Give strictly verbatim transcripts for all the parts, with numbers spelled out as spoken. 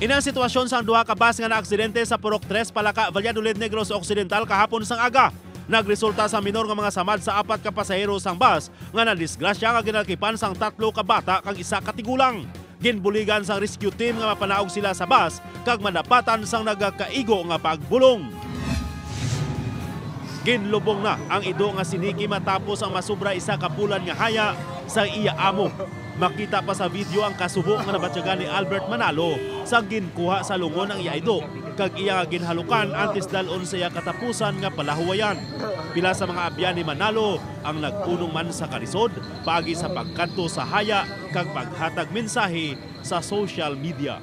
Ini ang sitwasyon sang duha ka bus nga naaksidente sa Purok Tres, Palaka, Valladolid, Negros Occidental kahapon sang aga. Nagresulta sa minor nga mga samad sa apat ka pasahero sang bus nga nadisgrasya nga ginalkipan sang tatlo ka bata kag isa ka tigulang. Ginbuligan sang rescue team nga mapanaog sila sa bus kag madapatan sang nagakaigo nga pagbulong. Ginlubong na ang ido nga si Nikki matapos ang masobra isa ka bulan nga haya sa iya amo. Makita pa sa video ang kasubo nga nabatyagan ni Albert Manalo sa ginkuha sa lungon ang iya ido kag iya nga ginhalukan antes dal-on sa iya katapusan nga palahuwayan. Pila sa mga abyan ni Manalo ang nag-unong man sa kalisod paagi sa pagkadto sa haya kag paghatag mensahe sa social media.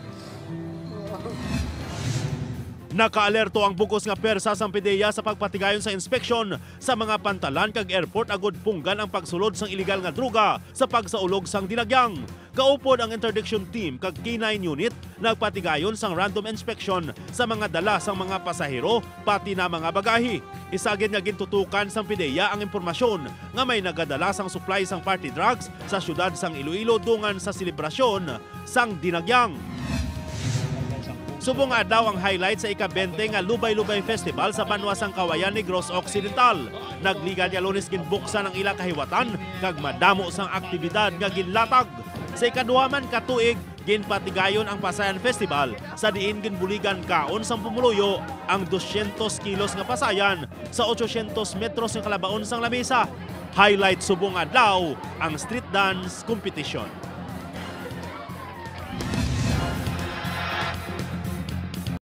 Nakaalerto ang bug-os nga pwersa sang PDEA sa pagpatigayon sa inspeksyon sa mga pantalan kag airport agod punggan ang pagsulod sang iligal nga droga sa pagsaulog sang Dinagyang. Kaupod ang interdiction team kag K nine unit nagpatigayon sang random inspection sa mga dala sang mga pasahero pati na mga bagahe. Isa gid nga gintutukan sang PDEA ang impormasyon nga may nagadala sang supply sang party drugs sa siyudad sang Iloilo dungan sa selebrasyon sang Dinagyang. Subong nga adlaw ang highlight sa ika-twenty nga Lubay-Lubay Festival sa banwa sang Kawayan, Negros Occidental. Nagligad nga Lunes ginbuksan ang ila kahiwatan kag madamo sang aktibidad nga ginlatag. Sa ikaduha man ka tuig, ginpatigayon ang Pasayan Festival, sa diin ginbuligan kaon sang pumuluyo ang dosyentos kilos nga pasayan sa ochocientos metros nga kalabaon sang lamesa. Highlight subong adlaw ang street dance competition.